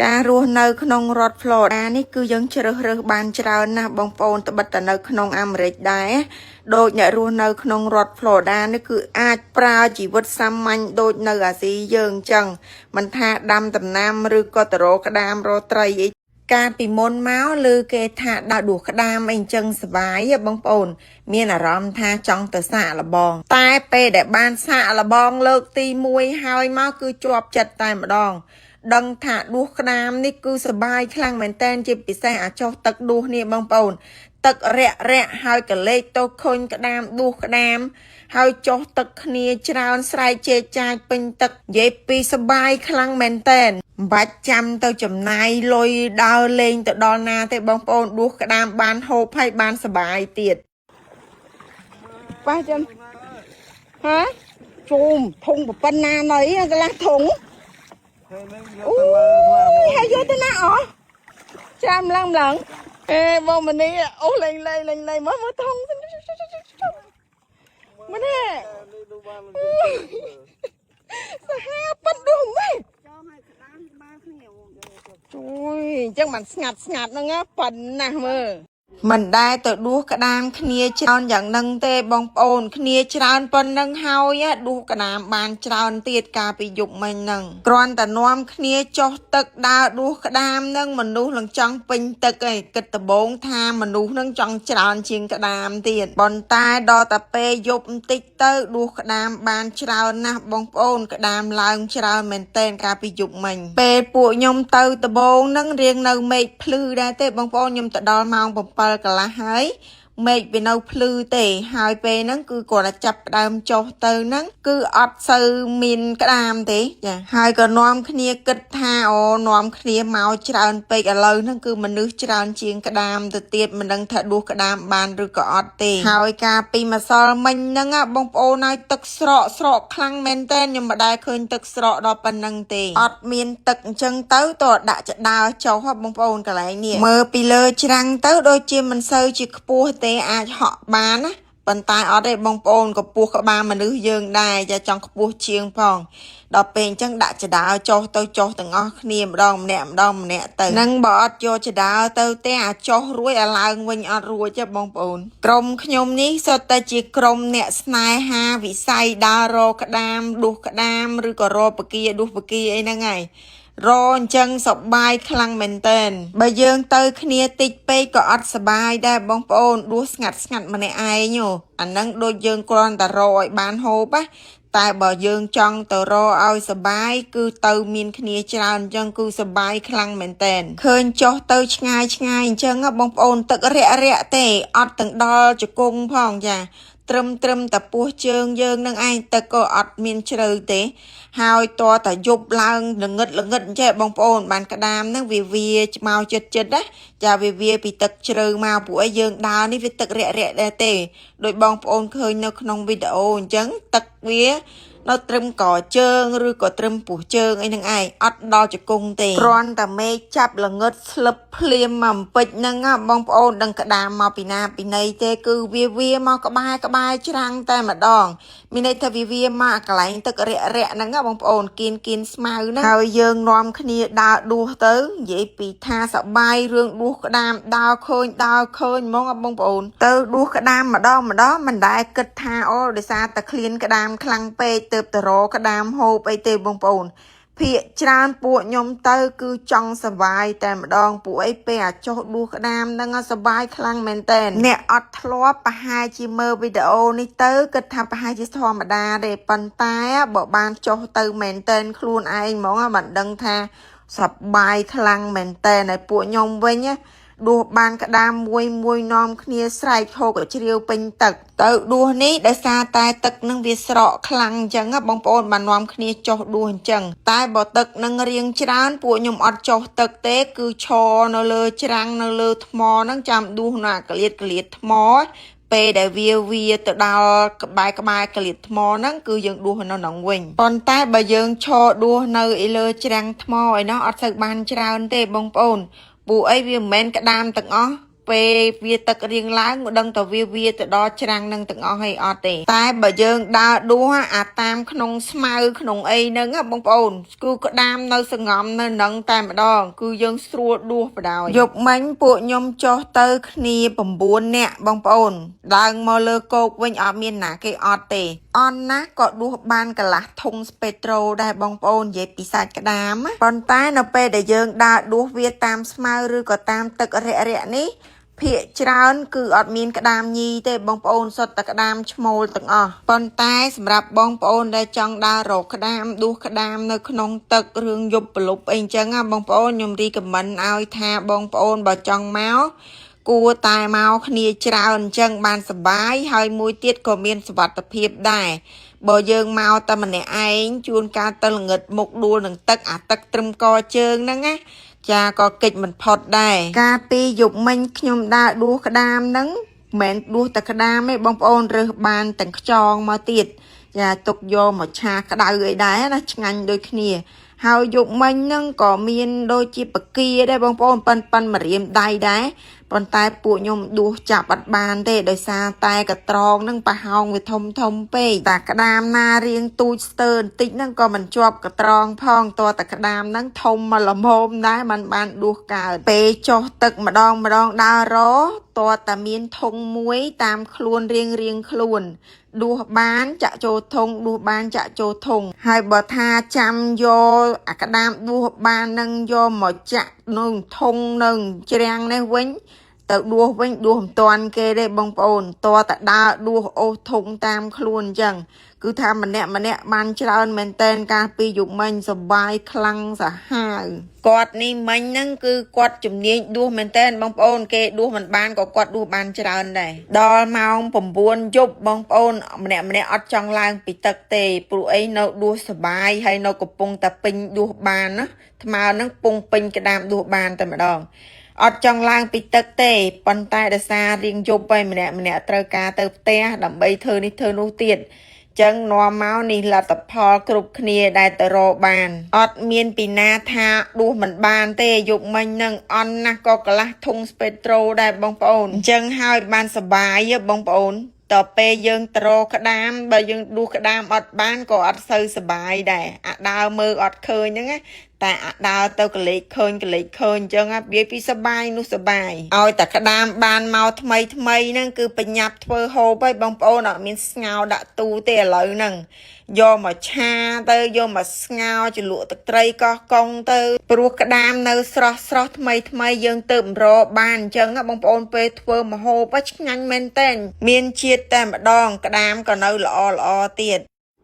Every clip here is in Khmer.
ការរស់នៅក្នុងរដ្ឋ Florida នេះគឺយើងជ្រើសរើសបានច្រើនណាស់បងប្អូនត្បិតតែនៅក្នុងអាមេរិកដែរដូចអ្នករស់នៅក្នុងរដ្ឋ Florida នេះគឺអាចប្រើជីវិតសាមញ្ញដូចនៅអាស៊ីយើងអញ្ចឹងមិនថាដាំដំណាំឬក៏ទៅរកក្តាមរកត្រីអីកាលពីមុនមកឮគេថាដើរដួសក្តាមអីអញ្ចឹងសប្បាយហ៎បងប្អូន មានអារម្មណ៍ថាចង់ទៅសាកល្បង តែពេលដែលបានសាកល្បងលើកទី1ហើយមកគឺជាប់ចិត្តតែម្ដង ដឹងថាដួសក្តាមនេះគឺសបាយខ្លាំងមែនតែនជាពិសេសអាចុះទឹកដួសនេះបងប្អូន ទឹករាក់រាក់ហើយកលេចទៅឃើញក្តាមដួសក្តាម ហើយចុះទឹកគ្នាច្រើនស្រែកជេរចាចពេញទឹកនិយាយពីសបាយខ្លាំងមែនតែនមិនបាច់ចាំទៅចំណាយលុយដើរលេងទៅដល់ណាទេបងប្អូនដួសក្តាមបានហូបហើយបានសបាយទៀត ប៉ះចឹងហ៎ជុំធុងប៉ុណ្ណាណីកន្លះធុងអូយហើយយកទៅណាអស់ចាំឡើងម្លងអេបងមនីអូលេងលេងលេងលេងមកមកធុងមនីសាហាវប៉ិនដួសម៉េចជួយអញ្ចឹងបានស្ងាត់ស្ងាត់ហ្នឹងណាប៉ុណ្ណាស់មើល មិនដែលទៅដួសក្តាមគ្នាច្រើនយ៉ាងហ្នឹងទេបងប្អូនគ្នាច្រើនប៉ុណ្ណឹងហើយណាដួសក្តាមបានច្រើនទៀតកាលពីយប់មិញហ្នឹងគ្រាន់តែនាំគ្នាចុះទឹកដើរដួសក្តាមហ្នឹងមនុស្សនឹងចង់ពេញទឹកឯងគិតដំបូងថាមនុស្សហ្នឹងចង់ច្រើនជាងក្តាមទៀតប៉ុន្តែដល់តែពេលយប់បន្តិចទៅដួសក្តាមបានច្រើនណាស់បងប្អូនក្តាមឡើងច្រើនមែនទែនកាលពីយប់មិញពេលពួកខ្ញុំទៅដំបូងហ្នឹងរៀងនៅមេឃភ្លឺដែរទេបងប្អូនខ្ញុំទៅដល់ម៉ោង7កន្លះហើយមេឃវានៅភ្លឺទេហើយពេលហ្នឹងគឺគាត់តែចាប់ផ្ដើមចុះទៅហ្នឹងគឺអត់សូវមានក្តាមទេចាហើយក៏នាំគ្នាគិតថាអូនាំគ្នាមកច្រើនពេកឥឡូវហ្នឹងគឺមនុស្សច្រើនជាងក្តាមទៅទៀតមិនដឹងថាដួសក្តាមបានឬក៏អត់ទេហើយកាលពីម្សិលមិញហ្នឹងណាបងប្អូនហើយទឹកស្រកស្រកខ្លាំងមែនតើខ្ញុំមិនដែលឃើញទឹកស្រកដល់ប៉ុណ្ណឹងទេអត់មានទឹកអញ្ចឹងទៅតើដាក់ចដើចុះហ៎បងប្អូនកន្លែងនេះមើលពីលើច្រាំងទៅដូចជាមិនសូវជាខ្ពស់ទេអាចហក់បានណាប៉ុន្តែអត់ទេបងប្អូនក៏ពោះក្បាលមនុស្សយើងដែរចាចង់ខ្ពស់ជាងផងដល់ពេលអញ្ចឹងដាក់ចដើចុះទៅចុះទាំងអស់គ្នាម្ដងម្នាក់ម្ដងម្នាក់ទៅនឹងបើអត់យកចដើទៅទេអាចុះរួចអាឡើងវិញអត់រួចទេបងប្អូនក្រុមខ្ញុំនេះសុទ្ធតែជាក្រុមអ្នកស្នេហាវិស័យដើររកក្តាមដួសក្តាមឬក៏រកពគាដួសពគាអីហ្នឹងហើយ រអញ្ចឹងសប្បាយខ្លាំងមែនតើបើយើងទៅគ្នាតិចពេកក៏អត់សប្បាយដែរបងប្អូនដួសស្ងាត់ស្ងាត់ម្នាក់ឯងហ៎អាហ្នឹងដូចយើងគ្រាន់តែរកឲ្យបានហូបណាតែបើយើងចង់ទៅរកឲ្យសប្បាយគឺទៅមានគ្នាច្រើនអញ្ចឹងគឺសប្បាយខ្លាំងមែនតើឃើញចុះទៅឆ្ងាយឆ្ងាយអញ្ចឹងហ៎បងប្អូនទឹករាក់រាក់ទេអត់ទាំងដល់ជង្គង់ផងចាត្រឹមត្រឹមតែពោះជើងយើងនឹងឯងទឹកក៏អត់មានជ្រៅទេ ហើយតតែយប់ឡើងល្ងឹតល្ងឹតអញ្ចេះបងប្អូនបានក្តាមហ្នឹងវាវាមកចិត្តចិត្តណាចាវាវាពីទឹកជ្រៅមកពួកឯងយើងដើរនេះវាទឹករាក់រាក់ដែរទេដោយបងប្អូនឃើញនៅក្នុងវីដេអូអញ្ចឹងទឹកវានៅត្រឹមកជើងឬក៏ត្រឹមពោះជើងអីហ្នឹងឯងអត់ដល់ជង្គង់ទេគ្រាន់តែមេឃចាប់ល្ងឹតស្លឹបភ្លាមមកបន្តិចហ្នឹងណាបងប្អូនដឹងក្តាមមកពីណាពីណីទេគឺវាវាមកក្បែរក្បែរច្រាំងតែម្ដង មានន័យថាវាវាមកកន្លែងទឹករាក់រាក់ហ្នឹងណាបងប្អូនគៀនគៀនស្មៅហ្នឹងហើយយើងនាំគ្នាដើរដួសទៅនិយាយពីថាសបាយរឿងដួសក្តាមដើរឃើញដើរឃើញហ្មងបងប្អូនទៅដួសក្តាមម្ដងម្ដងមិនដែលគិតថាអូដោយសារតែឃ្លានក្តាមខ្លាំងពេកទៅទៅរកក្តាមហូបអីទេបងប្អូនភាកច្រើនពួកខ្ញុំទៅគឺចង់សបាយតែម្ដងពួកអីពេលអាចុះដួសក្តាមហ្នឹងសបាយខ្លាំងមែនតើអ្នកអត់ធ្លាប់ប្រហែលជាមើលវីដេអូនេះទៅគិតថាប្រហែលជាធម្មតាទេប៉ុន្តែបើបានចុះទៅមែនតើខ្លួនឯងហ្មងមិនដឹងថាសបាយខ្លាំងមែនតើហើយពួកខ្ញុំវិញណាដួសបានក្តាមមួយមួយនាំគ្នាស្រែកហូកជ្រាវពេញទឹកទៅដួសនេះដោយសារតែទឹកនឹងវាស្រកខ្លាំងអញ្ចឹងណាបងប្អូនបាននាំគ្នាចុះដួសអញ្ចឹងតែបើទឹកនឹងរៀងច្រើនពួកខ្ញុំអត់ចុះទឹកទេគឺឈរនៅលើច្រាំងនៅលើថ្មហ្នឹងចាំដួសនៅអាកលៀតកលៀតថ្មពេលដែលវាវាទៅដល់ក្បែរក្បែរកលៀតថ្មហ្នឹងគឺយើងដួសនៅក្នុងវិញប៉ុន្តែបើយើងឈរដួសនៅឯលើច្រាំងថ្មឯនោះអត់សូវបានច្រើនទេបងប្អូនពួកអីវាមិនមែនក្តាមទាំងអស់ ពេលវាទឹករៀងឡើងមិនដឹងតវាវាទៅដល់ច្រាំងនឹងទាំងអស់ហើយអត់ទេតែបើយើងដើរដួសអាតាមក្នុងស្មៅក្នុងអីហ្នឹងណាបងប្អូនគឺក្តាមនៅសងំនៅនឹងតែម្ដង គឺយើងស្រួលដួសបដ ாய் យប់មិញពួកខ្ញុំចុះទៅគ្នា9នាក់បងប្អូនឡើងមកលើគោកវិញអត់មានណាគេអត់ទេអន់ណាស់ក៏ដួសបានកន្លះធុងស្ពេត្រូដែរបងប្អូននិយាយពីសាច់ក្តាមណាប៉ុន្តែនៅពេលដែលយើងដើរដួសវាតាមស្មៅឬក៏តាមទឹករាក់ៗនេះភាកច្រើនគឺអត់មានក្តាមញីទេបងប្អូនសុទ្ធតែក្តាមឈ្មោលទាំងអស់ប៉ុន្តែសម្រាប់បងប្អូនដែលចង់ដើររកក្តាមដួសក្តាមនៅក្នុងទឹករឿងយប់ប្រលប់អីចឹងណាបងប្អូនខ្ញុំrecommend ឲ្យថាបងប្អូនបើចង់មកគួរតែមកគ្នាច្រើនអញ្ចឹងបានសប្បាយហើយមួយទៀតក៏មានសុវត្ថិភាពដែរបើយើងមកតែម្នាក់ឯងជួនកាលទៅល្ងឹតមុខដួលនឹងទឹកអាទឹកត្រឹមកជើងហ្នឹងណាចាក៏កិច្ចមិនផុតដែរកាលពីយប់មិញខ្ញុំដើរដួសក្តាមហ្នឹងមិនមែនដួសតែក្តាមទេបងប្អូនរើសបានទាំងខ្យងមកទៀតចាទុកយកមកឆាក្តៅអីដែរណាឆ្ងាញ់ដូចគ្នា ហើយយប់មិញហ្នឹងក៏មានដូចជាបកាដែរបងប្អូនប៉ិនប៉ិនមករៀមដៃដែរប៉ុន្តែពួកខ្ញុំដួសចាប់អត់បានទេដោយសារតែកត្រងហ្នឹងប្រហោងវាធំធំពេកតែក្តាមណារៀងទូចស្ទើរបន្តិចហ្នឹងក៏មិនជាប់កត្រងផងតើតែក្តាមហ្នឹងធំមកល្មមដែរมันបានដួសកើតពេលចុះទឹកម្ដងម្ដងដើររតើតែមានធុងមួយតាមខ្លួនរៀងរៀងខ្លួន ដួសបានចាក់ចូលធុងដួសបានចាក់ចូលធុងហើយបើថាចាំយកអាក្តាមដួសបាននឹងយកមកចាក់នឹងធុងនឹងច្រាំងនេះវិញទៅដួសវិញដួសមិនតាន់គេទេបងប្អូនតើតែដើរដួសអូសធុងតាមខ្លួនអញ្ចឹងគឺថាម្នាក់ម្នាក់បានច្រើនមែនតែនកាលពីយុគមិញសបាយខ្លាំងសាហាវគាត់នេះមិញហ្នឹងគឺគាត់ជំនាញដួសមែនតែនបងប្អូនគេដួសមិនបានក៏គាត់ដួសបានច្រើនដែរដល់ម៉ោង9យប់បងប្អូនម្នាក់ម្នាក់អត់ចង់ឡើងពីទឹកទេព្រោះអីនៅដួសសបាយហើយនៅកំពុងតែពេញដួសបានណាថ្មហ្នឹងពងពេញក្តាមដួសបានតែម្ដងអត់ចង់ឡើងពីទឹកទេប៉ុន្តែដោយសាររៀងយប់ហើយម្នាក់ម្នាក់ត្រូវការទៅផ្ទះដើម្បីធ្វើនេះធ្វើនោះទៀតចឹងនាំមកនេះលទ្ធផលគ្រប់គ្នាដែលទៅរកបានអត់មានពីណាថាដួសមិនបានទេយប់មិញនឹងអន់ណាស់ក៏កន្លះធុងស្ពេត្រូដែរបងប្អូនអញ្ចឹងហើយបានសបាយបងប្អូនតពេលយើងត្រក្តាមបើយើងដួសក្តាមអត់បានក៏អត់សូវសបាយដែរអាដើរមើលអត់ឃើញហ្នឹងណាតែអាដើរទៅកលេចឃើញកលេចឃើញអញ្ចឹងវាពីសបាយនោះសបាយឲ្យតែក្តាមបានមកថ្មីថ្មីហ្នឹងគឺបញ្ញាប់ធ្វើហូបហើយបងប្អូនអត់មានស្ងោដាក់ទូទេឥឡូវហ្នឹងយកមកឆាទៅយកមកស្ងោជ្រលក់ទឹកត្រីកោះកុងទៅព្រោះក្តាមនៅស្រស់ស្រស់ថ្មីថ្មីយើងទៅបម្របានអញ្ចឹងបងប្អូនពេលធ្វើមហូបឆ្ងាញ់មែនតែនមានជាតិតែម្ដងក្តាមក៏នៅល្អល្អទៀត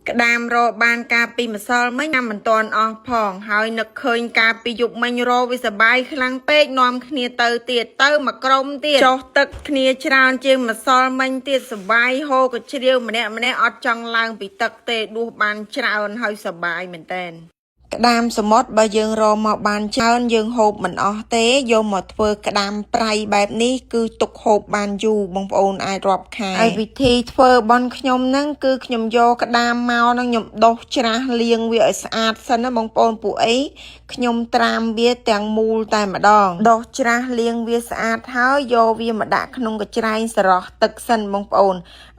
ក្តាមរកបានកាលពីម្សិលមិញណាមិនតាន់អស់ផងហើយនឹកឃើញកាលពីយប់មិញរវាសបាយខ្លាំងពេកនាំគ្នាទៅទៀតទៅមកក្រុមទៀតចុះទឹកគ្នាច្រើនជាងម្សិលមិញទៀតសបាយហូរក៏ជ្រាវម្នាក់ម្នាក់អត់ចង់ឡើងពីទឹកទេដួសបានច្រើនហើយសបាយមែនតែនក្តាមសមុទ្របើយើងរកមកបានច្រើនយើងហូបមិនអស់ទេយកមកធ្វើក្តាមប្រៃបែបនេះគឺទុកហូបបានយូរបងប្អូនអាចរាប់ខែហើយវិធីធ្វើបនខ្ញុំហ្នឹងគឺខ្ញុំយកក្តាមមកហ្នឹងខ្ញុំដុសច្រាសលាងវាឲ្យស្អាតសិនណាបងប្អូនពួកអីខ្ញុំត្រាំវាទាំងមូលតែម្ដងដុសច្រាសលាងវាស្អាតហើយយកវាមកដាក់ក្នុងកញ្ច្រែងសរោះទឹកសិនបងប្អូន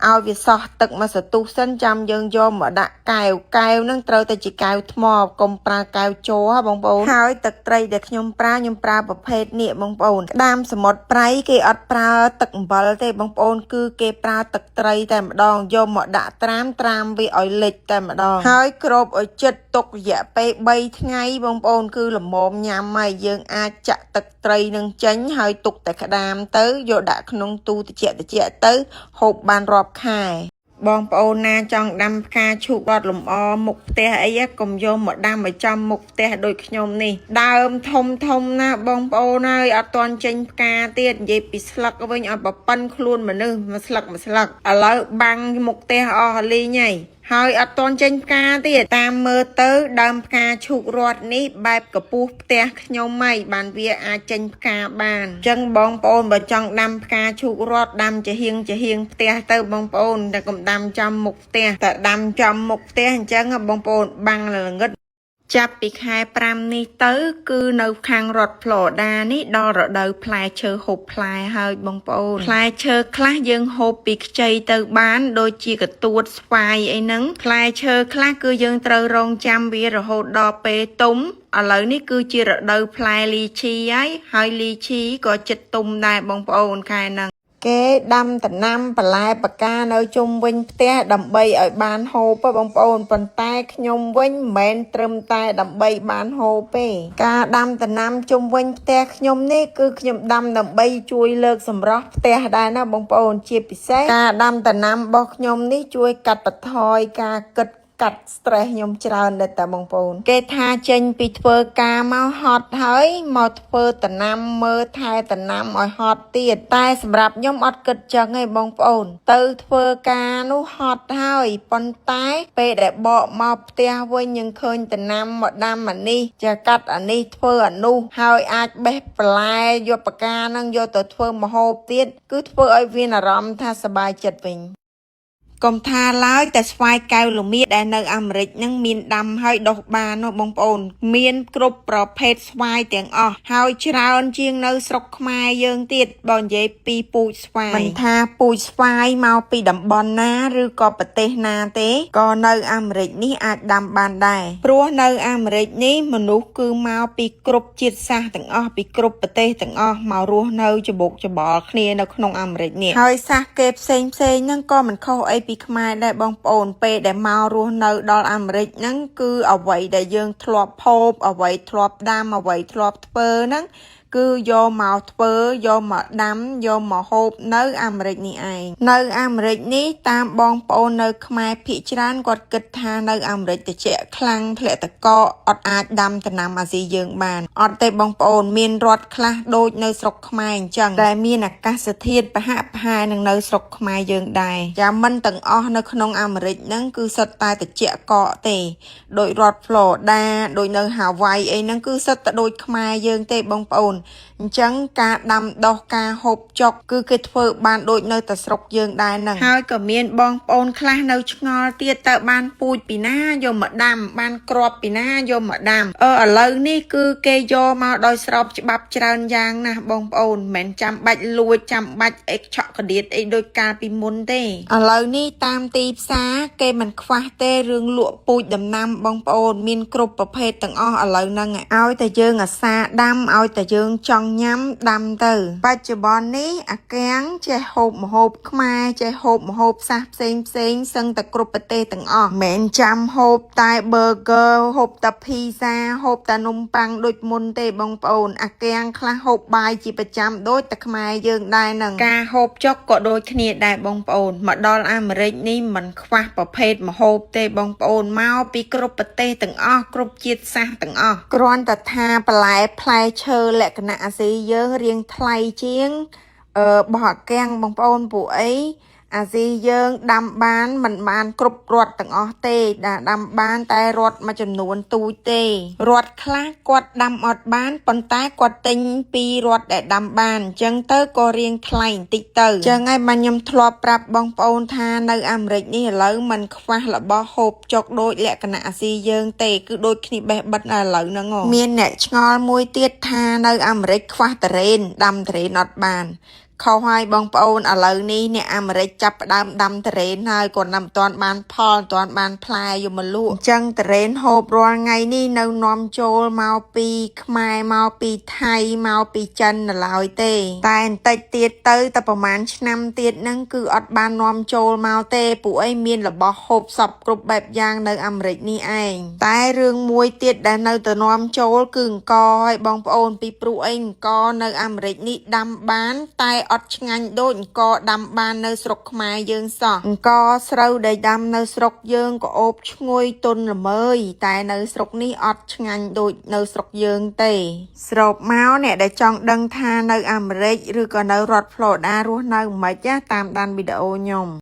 ឲ្យវាសោះទឹកមកសន្ទុះសិនចាំយើងយកមកដាក់កែវកែវហ្នឹងត្រូវតែជាកែវថ្មកុំប្រើកែវជ័របងប្អូនហើយទឹកត្រីដែលខ្ញុំប្រើខ្ញុំប្រើប្រភេទនេះបងប្អូនក្តាមសមុទ្រប្រៃគេអត់ប្រើទឹកអំបិលទេបងប្អូនគឺគេប្រើទឹកត្រីតែម្ដងយកមកដាក់ត្រាំត្រាំវាឲ្យលិចតែម្ដងហើយគ្របឲ្យចិត្តទុករយៈពេល3ថ្ងៃបងប្អូនគឺល្មមញ៉ាំហើយយើងអាចចាក់ទឹកត្រីនឹងចេញហើយទុកតែក្តាមទៅយកដាក់ក្នុងទូត្រជាក់ត្រជាក់ទៅហូបបានរាប់ខែបងប្អូនណាចង់ដាំផ្កាឈូករត់លម្អមុខផ្ទះអីកុំយកមកដាំឲ្យចំមុខផ្ទះដូចខ្ញុំនេះដើមធំធំណាបងប្អូនហើយអត់ទាន់ចេញផ្កាទៀតនិយាយពីស្លឹកវិញឲ្យប្រប៉ិនខ្លួនមនុស្សមួយស្លឹកមួយស្លឹកឥឡូវបាំងមុខផ្ទះអស់លីងហើយហើយអត់ទាន់ចេញផ្កាទៀតតាមមើលទៅដើមផ្កាឈូករត់នេះបែបកពស់ផ្ទះខ្ញុំហីបានវាអាចចេញផ្កាបានអញ្ចឹងបងប្អូនបើចង់ដាំផ្កាឈូករត់ដាំជាហៀងជាហៀងផ្ទះទៅបងប្អូនតែកុំដាំចំមុខផ្ទះតែដាំចំមុខផ្ទះអញ្ចឹងបងប្អូនបាំងល្ងឹត ចាប់ពីខែ5នេះទៅ គឺនៅខាងរដ្ឋផ្លូដានេះដល់រដូវផ្លែឈើហូបផ្លែហើយបងប្អូនផ្លែឈើខ្លះយើងហូបពីខ្ចីទៅបាន ដូចជាកទួតស្វាយអីហ្នឹងផ្លែឈើខ្លះគឺយើងត្រូវរងចាំវារហូតដល់ពេលទុំឥឡូវនេះគឺជារដូវផ្លែលីឈីហើយហើយលីឈីក៏ចិត្តទុំដែរបងប្អូនខែហ្នឹង គេដាំដំណាំបន្លែបកានៅជុំវិញផ្ទះដើម្បីឲ្យបានហូបហ៎បងប្អូនប៉ុន្តែខ្ញុំវិញមិនមែនត្រឹមតែដើម្បីបានហូបទេការដាំដំណាំជុំវិញផ្ទះខ្ញុំនេះគឺខ្ញុំដាំដើម្បីជួយលើកសម្រស់ផ្ទះដែរណាបងប្អូនជាពិសេសការដាំដំណាំរបស់ខ្ញុំនេះជួយកាត់បន្ថយការគិតកាត់ stress ខ្ញុំច្រើនដែរតាបងប្អូនគេថាចេញពីធ្វើការមកហត់ហើយមកធ្វើតំណាំមើលថែតំណាំឲ្យហត់ទៀតតែសម្រាប់ខ្ញុំអត់គិតចឹងទេបងប្អូន ទៅធ្វើការនោះហត់ហើយប៉ុន្តែពេលដែលបកមកផ្ទះវិញយើងឃើញតំណាំមកដាំអានេះចាកាត់អានេះធ្វើអានោះហើយអាចបេះបន្លែយកបកានឹងយកទៅធ្វើម្ហូបទៀតគឺធ្វើឲ្យមានអារម្មណ៍ថាសប្បាយចិត្តវិញ កុំថាឡើយតែស្វាយកែវលមៀតដែលនៅអាមេរិកនឹងមានដាំហើយដុះបាននោះបងប្អូន មានគ្រប់ប្រភេទស្វាយទាំងអស់ហើយច្រើនជាងនៅស្រុកខ្មែរយើងទៀតបើនិយាយពីពូជស្វាយមិនថាពូជស្វាយមកពីតំបន់ណាឬក៏ប្រទេសណាទេក៏នៅអាមេរិកនេះអាចដាំបានដែរព្រោះនៅអាមេរិកនេះមនុស្សគឺមកពីគ្រប់ជាតិសាសន៍ទាំងអស់ពីគ្រប់ប្រទេសទាំងអស់មករស់នៅច្បុកច្បល់គ្នានៅក្នុងអាមេរិកនេះហើយសាសន៍គេផ្សេងផ្សេងហ្នឹងក៏មិនខុសអីពីខ្មែរដែរបងប្អូនពេលដែលមករស់នៅដល់អាមេរិកហ្នឹងគឺអ្វីដែលយើងធ្លាប់ហូបអ្វីធ្លាប់ដាំអ្វីធ្លាប់ធ្វើហ្នឹងគឺយកមកធ្វើយកមកដាំយកមកហូបនៅអាមេរិកនេះឯងនៅអាមេរិកនេះតាមបងប្អូននៅខ្មែរភាគច្រើនគាត់គិតថានៅអាមេរិកត្រជាក់ខ្លាំងធ្លាក់តកអត់អាចដាំដំណាំអាស៊ីយើងបានអត់ទេបងប្អូនមានរដ្ឋខ្លះដូចនៅស្រុកខ្មែរអញ្ចឹងដែលមានអាកាសធាតុប្រហាក់ប្រហែលនឹងនៅស្រុកខ្មែរយើងដែរចាមិនទាំងអស់នៅក្នុងអាមេរិកហ្នឹងគឺសុទ្ធតែត្រជាក់កកទេដោយរដ្ឋផ្លូដាដោយនៅហាវ៉ៃអីហ្នឹងគឺសុទ្ធតែដូចខ្មែរយើងទេបងប្អូនអញ្ចឹងការដាំដុះការហូបចុកគឺគេធ្វើបានដូចនៅតែស្រុកយើងដែរហ្នឹងហើយក៏មានបងប្អូនខ្លះនៅឆ្ងល់ទៀតតើបានពូជពីណាយកមកដាំបានគ្រាប់ពីណាយកមកដាំអឺឥឡូវនេះគឺគេយកមកដោយស្របច្បាប់ច្រើនយ៉ាងណាស់បងប្អូនមិនមែនចាំបាច់លួចចាំបាច់អីឆក់កដៀតអីដូចកាលពីមុនទេឥឡូវនេះតាមទីផ្សារគេមិនខ្វះទេរឿងលក់ពូជដំណាំបងប្អូនមានគ្រប់ប្រភេទទាំងអស់ឥឡូវហ្នឹងឲ្យតែយើងអាសាដាំឲ្យតែយើងចង់ញ៉ាំដាំទៅបច្ចុប្បន្ននេះអាកាំងចេះហូបម្ហូបខ្មែរចេះហូបម្ហូបសាសផ្សេងផ្សេងសឹងតែគ្រប់ប្រទេសទាំងអស់មិនមែនចាំហូបតែ burger ហូបតែ pizza ហូបតែនំប៉័ងដូចមុនទេបងប្អូនអាកាំងខ្លះហូបបាយជាប្រចាំដូចតែខ្មែរយើងដែរហ្នឹងការហូបចុកក៏ដូចគ្នាដែរបងប្អូនមកដល់អាមេរិកនេះមិនខ្វះប្រភេទម្ហូបទេបងប្អូនមកពីគ្រប់ប្រទេសទាំងអស់គ្រប់ជាតិសាសន៍ទាំងអស់គ្រាន់តែថាបន្លែផ្លែឈើលក្ខណៈអាស៊ីយើងរៀងថ្លៃជាងអឺបោះអាកាំងបងប្អូនពួកអីអាស៊ីយើងដាំបានមិនបានគ្រប់រដ្ឋទាំងអស់ទេដែលដាំបានតែរដ្ឋមួយចំនួនទូចទេរដ្ឋខ្លះគាត់ដាំអត់បានប៉ុន្តែគាត់ទិញពីរដ្ឋដែលដាំបានអញ្ចឹងទៅក៏រៀងថ្លៃបន្តិចទៅអញ្ចឹងហើយបានខ្ញុំធ្លាប់ប្រាប់បងប្អូនថានៅអាមេរិកនេះឥឡូវមិនខ្វះរបស់ហូបចុកដូចលក្ខណៈអាស៊ីយើងទេគឺដូចគ្នាបេះបិទឥឡូវហ្នឹងហ៎មានអ្នកឆ្ងល់មួយទៀតថានៅអាមេរិកខ្វះតរ៉េនដាំតរ៉េនអត់បាន ខុសហើយបងប្អូនឥឡូវនេះអ្នកអាមេរិកចាប់ផ្ដើមដាំតរ៉េនហើយគាត់ណាំមិនទាន់បានផលមិនទាន់បានផ្លែយកមកលក់អញ្ចឹងតរ៉េនហូបរាល់ថ្ងៃនេះនៅនាំចូលមកពីខ្មែរមកពីថៃមកពីចិននៅឡើយទេ តែបន្តិចទៀតទៅតែប្រហែលឆ្នាំទៀតហ្នឹងគឺអត់បាននាំចូលមកទេពួកអីមានរបស់ហូបសពគ្រប់បែបយ៉ាងនៅអាមេរិកនេះឯងតែរឿងមួយទៀតដែលនៅតែនាំចូលគឺអង្ករឲ្យបងប្អូនពីព្រោះអីអង្ករនៅអាមេរិកនេះដាំបានតែអត់ឆ្ងាញ់ដូចអង្ករដាំបាននៅស្រុកខ្មែរយើងសោះអង្ករស្រូវដែលដាំនៅស្រុកយើងក៏អូបឈ្ងុយទន់ល្មើយតែនៅស្រុកនេះអត់ឆ្ងាញ់ដូចនៅស្រុកយើងទេស្របមកអ្នកដែលចង់ដឹងថានៅអាមេរិកឬក៏នៅរដ្ឋផ្លូដារស់នៅមិនខ្មិចណាតាមដានវីដេអូខ្ញុំ។